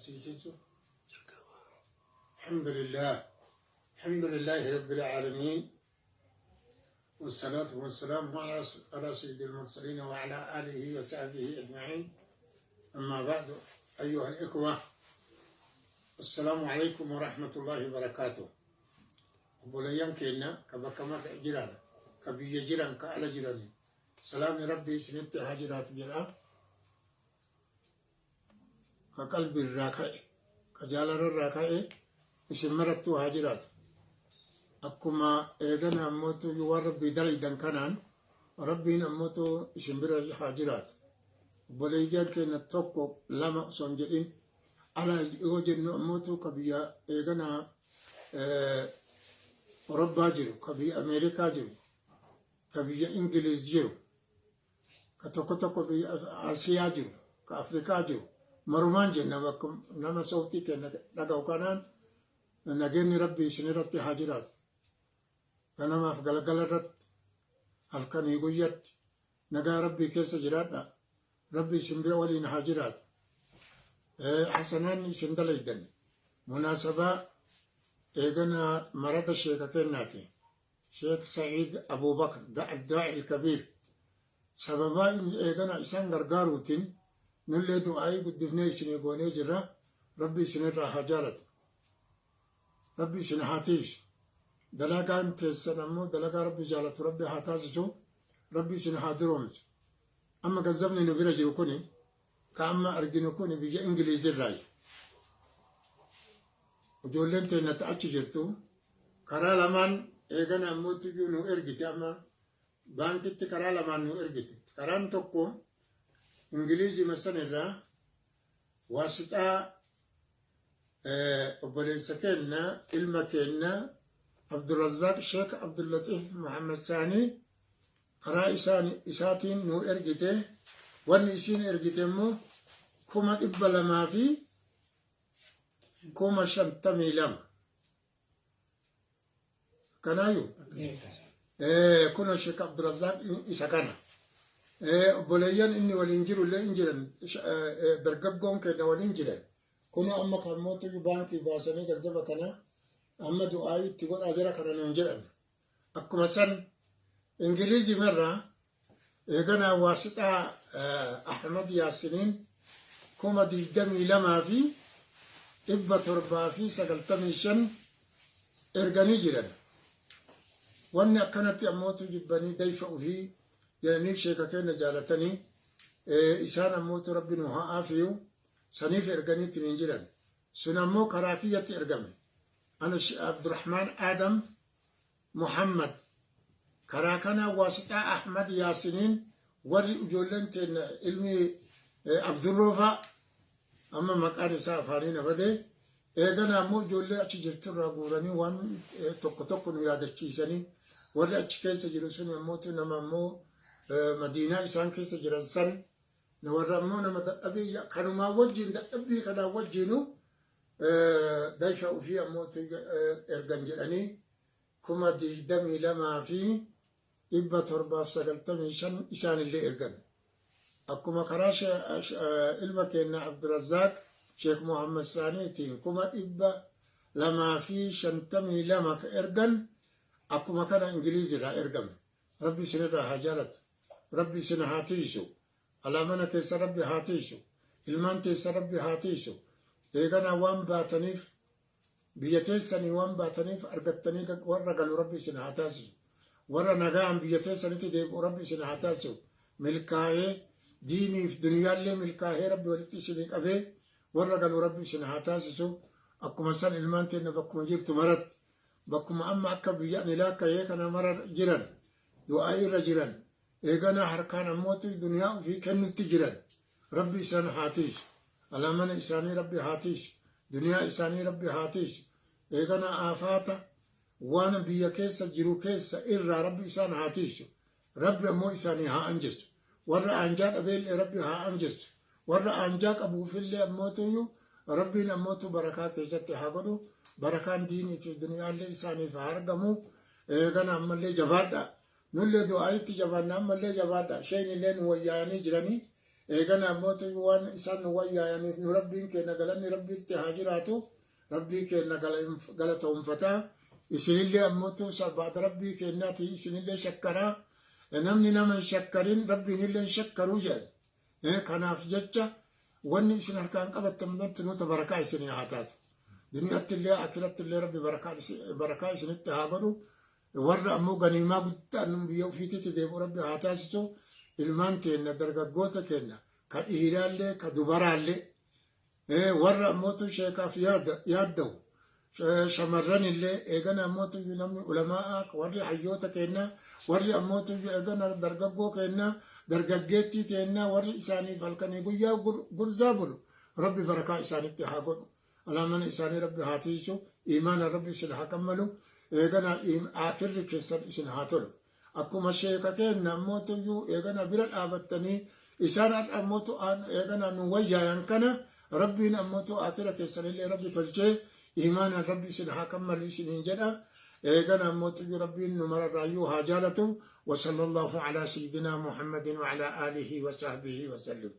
Barsiisisu. الحمد لله، الحمد لله رب العالمين، والصلاة والسلام على سيد المرسلين وعلى آله وصحبه أجمعين. أما بعد، أيها الإخوة، السلام عليكم ورحمة الله وبركاته. Obboleeyyan keenya ka bakka marra jiran, ka biyya jiran, ka ala jiran, salaamni Rabbii isinitti haa jiraatu jedha. Ka qalbii irraa ka'e, ka jaalala irraa ka'e isin marattuu haa jiraatu. Akkuma eegana ammootu waan Rabbii dalaydan kanaan Rabbiin ammootu isin bira haa jiraatu. Obboleeyyan keenya tokko lama osoo hin jedhin, ala yoo jennu ammootu ka biyya eegana Orobbaa jiru, ka biyya Ameerikaa jiru, ka biyya Ingiliz jiru, ka tokko tokko biyya Asiyaa jiru, ka Afrikaa jiru, marumaan jenna, bakka nama sooftii keenya dhaga'u kanaan nageenyi Rabbii isin irratti haa jiraatu. Ganamaaf galgala irratti, halkanii guyyatti nagaa Rabbii keessa jiraadha. Rabbi isin bira waliin haa jiraatu. Hasanaanni isin dalaydan munaasabaa eegana marata sheeka kennaati. Sheek Sa'iid Abubakar Addaa'i Kabiir sababaa inni eegana isaan gargaaruutiin nullee du'aa'ii guddifnee isinii goonee jirra. Rabbi isinirraa haa jaalatu. Rabbi isin haa tiisu. Dalagaan teessan ammoo dalagaa Rabbi jaalatu Rabbi haa taasisu. Rabbi isin haa duroomsu. Amma gazzabni nu bira jiru kuni, ka amma arginu kuni, biyya Ingiliizirraayi. Ijoolleen teenya achi jirtu karaa lamaan eegana ammootu nu ergite. Amma baankitti karaa lamaan nu ergite. Karaan tokko Ingiliizima sanirraa waasixaa obboleessa keenya, ilma keenya Abdurrazzaaq Sheek Abdullatiif Muhammad Saanii karaa isaatiin nu ergite. Wanni isiin ergite immoo 252,052. Kanaayyuu kun Sheek Abdurrazzaaq isa kana. Obboleeyyan inni waliin jiru illee hin jiran, dargaggoon keenya waliin jiran. Kun amma kan mootii baankii baasanii ganzaba kana amma du'aa itti godhaa jira kana nuun jedhan. Akkuma san Ingilizii marraa eeganaa waasixaa Ahmad Yaasiniin 22,795 erganii jiran. Wanni akkanatti ammootu jibbanii dayfa ofii jedhaniif sheeka keenya jaalatanii isaan ammootu Rabbi nu haa aafiyu saniif erganiitiin hin jiran. Sun ammoo karaa kiyyatti ergame. Ana Abdurrahmaan Adam Muhammad karaa kana waasixaa Ahmad Yaasiniin warri ijoolleen teenya ilmi Abdurroofaa, amma maqaan isaa afaanii na badee, eegana ammoo ijoollee achi jirturraa guuranii waan tokko tokko nu yaadachiisanii, warri achi keessa jiru sun ammoo nama ammoo madiinaa isaan keessa jiran san warra ammoo nama dadhabii kanumaa wajjin, dadhabbii kanaa wajjinu dayfa ofii ammoo ergan jedhanii 22,795 isaanillee ergan. Akkuma karaa ilma keenya Abdurazzaaq Sheekh Muhammad Saaniitiin 252,000 ergan, akkuma kana Ingiliizirraa ergame. Rabbi isinirraa haa jaalatu. Rabbi isin haa tiisu. Alaa mana keessa Rabbi haa tiisu. Ilmaan teessa Rabbi haa tiisu. Eeganaa waan baataniif, biyya teessanii waan baataniif argattanii warra galu Rabbi isin haa taasisu. Warra nagaan biyya teessanitti deebi'u Rabbi isin haa taasisu. Milkaa'ee diiniif duniyaallee milkaa'ee Rabbi walitti isinii qabee warra galu Rabbi isin haa taasisu. Akkuma san ilmaan teenya bakkuma jirtu maratti, bakkuma amma akka biyya ani laakka'ee kana mara jiran, du'aa irra jiran, eeganaa harkaan ammootu duniyaa ofii kennutti jiran, Rabbi isaan haa tiisu. Alaa mana isaanii Rabbi haa tiisu. Duniyaa isaanii Rabbi haa tiisu. Eegana aafaata waan biyya keessa jiru keessa irraa Rabbi isaan haa tiisu. Rabbi ammoo isaanii haa anjessu. Warra aanjaa dhabeellee Rabbi haa anjessu. Warra aanjaa qabuufillee ammootuyyuu Rabbiin ammootu barakaa keessatti haa godhu. Barakaan diiniitiif duniyaallee isaaniif haa argamu. Eegana ammallee jabaadha. Nullee du'aayitti jabaanna, ammallee jabaadha. Isheen illee nu wayyaa'anii jiranii. Eegana ammootu waan isaan nu wayyaayaniif nu Rabbiin keenya galanni Rabbiitti haa jiraatu. Rabbii keenya galatoonfataa. Isinillee ammootu baada Rabbii keenyaati isinillee shakkaraa. Namni nama hin shakkarin Rabbiinillee hin shakkaruu jedhan. Kanaaf jecha wanni isin harkaan qabattan nuta barakaa isinii haa taatu. Duniyaatti illee akiratti illee Rabbi barakaa isinitti haa godhu. Warra ammoo ganiimaa guddaan biyya ofiititti deebi'u Rabbi haa taasisu. Ilmaan teenna, dargaggoota keenya, ka dhiiraallee ka dubaraallee, warra ammootu sheekaaf yaadda'u, shamarran illee, eegana ammootu namni ulamaa, warri hayyoota keenya, warri ammootu eegana dargaggoo keenya, dargaggeettii keenya, warri isaaniif halkanii guyyaa gurzaa bulu, Rabbi barakaa isaanitti haa godhu. Alaamana isaanii Rabbi haa tiisu, imaana Rabbi isin haa kammalu, eegana akirri keessan isin haa tolu. Akkuma sheeka keenya ammootuyyuu eegana bira dhaabattanii isaan har'a ammootu eegana nu wayyaayan kana, Rabbiin ammootu akira keessanillee Rabbi tolchee imaanaan Rabbi isin haa kammalu isiniin jedha. Eegana ammootuyyuu Rabbiin nu mararraayyuu haa jaalatu. وصلى الله على سيدنا محمد وعلى آله وصحبه وسلم.